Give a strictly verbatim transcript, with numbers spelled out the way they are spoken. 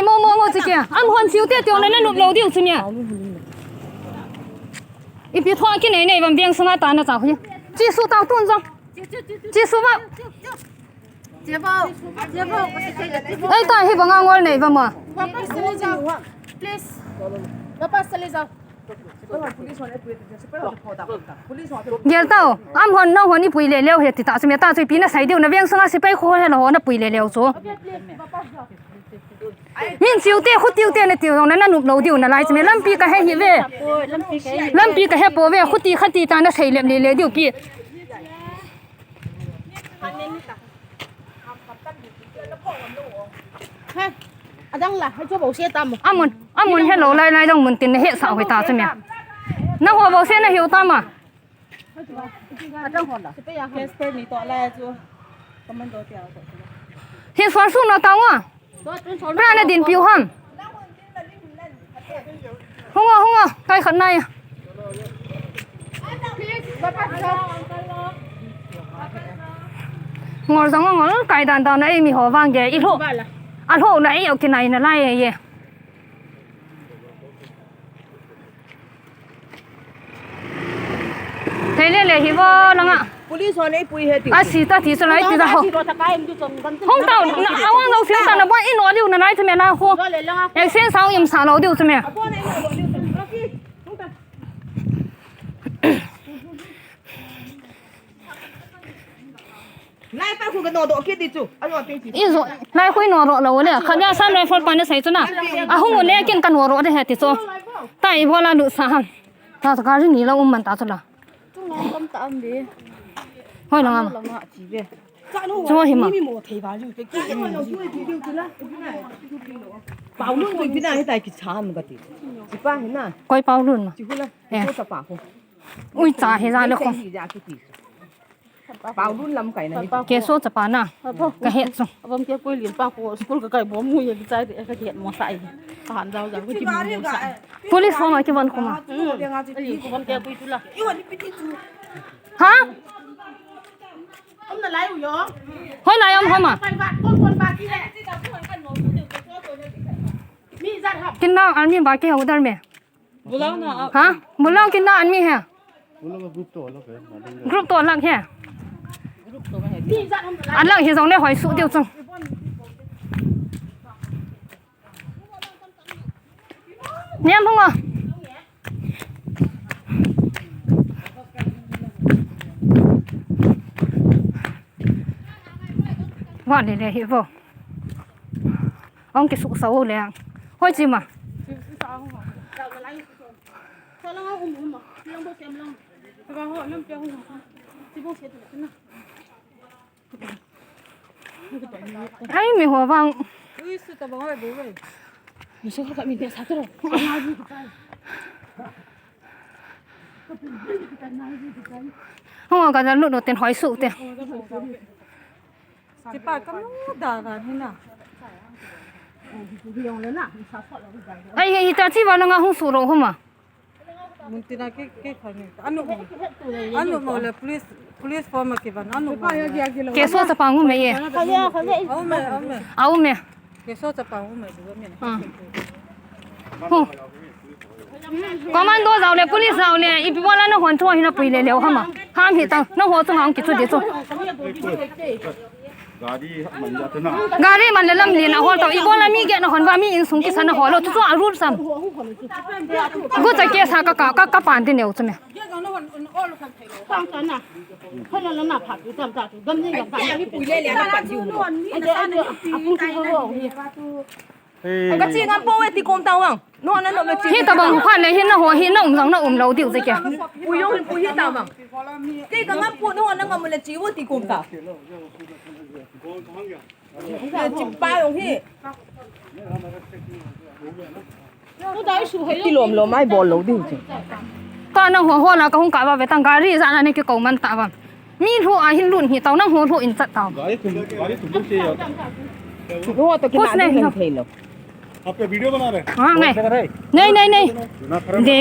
Mo, mo, mo, chi kia. Am hon siu te tiong na na nup lo diu chu nia. Ipi thua ki nei nei bam biang sunga ta na cha hui. Chi su tau tun jong. Chi su ba. Ei ta hi banga ngol nei ba ma. वापस चले जाओ। प्लीज। वापस चले जाओ। Gel tau, am hon na hon i pui le leo he ti ta chu me ta chu ipi na sai diu na veng sunga sipai kho he lo ho na pui le leo chu. Min siu te, khu tiu te na tiu na na nup lo diu na lai chu me lampi ka he hi ve. Lampi ka he po ve, khu ti kha ti ta na sei lem le le diu pi. He, adang la, hai chu bo se tam. Amun, amun he lo lai lai dong mun tin na he sa hoi ta chu me. Na ho bo se na hiu ta ma. Adang ho la. Casper ni to la chu. Commando tia to. Hi suan su no ta wa. Pra na din piu ham. Hung o, hung o, kai khat nai. Ngol jong ngol, kai dan dan na ei mi ho vang ge, i lo. A lo na ei o kinai na lai ye. Thei le le hi vo langa. Police ho nei pui he ti. A si ta ti chu lai ti ta ho. Hung tau, na, awang lo sil ta na bo i no liu na lai chu me na ho. Action sao im sa lo diu chu me. Lai pa khu ka no do kit di chu. A no te chi. I zo, lai khu i no ro lo le. Kha nia Assam Rifle pa na sai chu na. A hung le kin ka no ro de he ti chu. Ta i bo la lu sa ha. Ta ta ka ri ni la um man ta chu la. Chung ngam tam ta am be. Hoi la ngam. Lang a chi be. Chung hi ma. Mi mo thei ba ju ke. Pau lun ko pina hi tai ki cham ka ti. Chi pa hi na. Koi pau lun ma. Chi hu la. Eh. Ko ta pa ko. Ui cha he ja le ko. Chi ja ki ti. Pau lun lam kai na hi. Keso chapa na. Ka het chu. Abang ke koi lin pa ko school ka kai bom mu ye ki chai de ka het mo sai. Ka han jao jao ki mo sai. Police ho ma ki van kuma. Ha? Hoi lai um homa. Kinna army ba ki ho dar me. Bulao na. Ha? Bulao kinna army hai. Group to alag hai. Alag hi jong le hoi su diu chung. Niam hung o. Wa le le hi vo. Ong ki su sa o le. Hoi chi ma. Ai, mi ho vang. Ui, su ta bang oi, bu oi. Mi su ka mi de sa tro. Ho ka da lu no ten hoi su te. Ti pa ka mu da ga ni na. Ai, ai, ta chi ba na nga hung su ro ho ma. Muntina ki, ki khani. Anu mo. Anu mo le police, police form a kivan. Anu mo. Keso chapang u me ye. Au me, au me. Au me. Keso chapang u me, du me. Ah. Hu. Commando jao le, police jao le, ipi bola na hon thu hi na pui le leo hama. Ham hi ta, na ho chu hang ki chu di chu. Gari man le lam lin a hol tau. Ibola mi gate na hon ba mi insung kisa na hol lo chu chu a rule sam. Gu cha ke sa ka ka ka pan ti neu chu me. Ka chi ngam po we ti kom tau ang. No, no, no, no. Hi tabang phan le hi na ho hi na um jong na um lo diu je ke. Pu yong pu hi tabang. Kei ka ngam pu no na ngam le chi wo ti kom ta. Chi pa yong hi. Ti lom lom ai bol lo diu je. Ka na ho ho la ka hung ka ba ve tang gari ja na ne ki ko man ta ba. Mi lhu a hin lun hi tau nang ho lhu in chat tau. गाड़ी तुम गाड़ी तुम लोग से ही आता है। वो तो कितना दिन नहीं थैलो। आप क्या वीडियो बना रहे हैं? हाँ, नहीं। नहीं, नहीं, नहीं। ना खराब दे।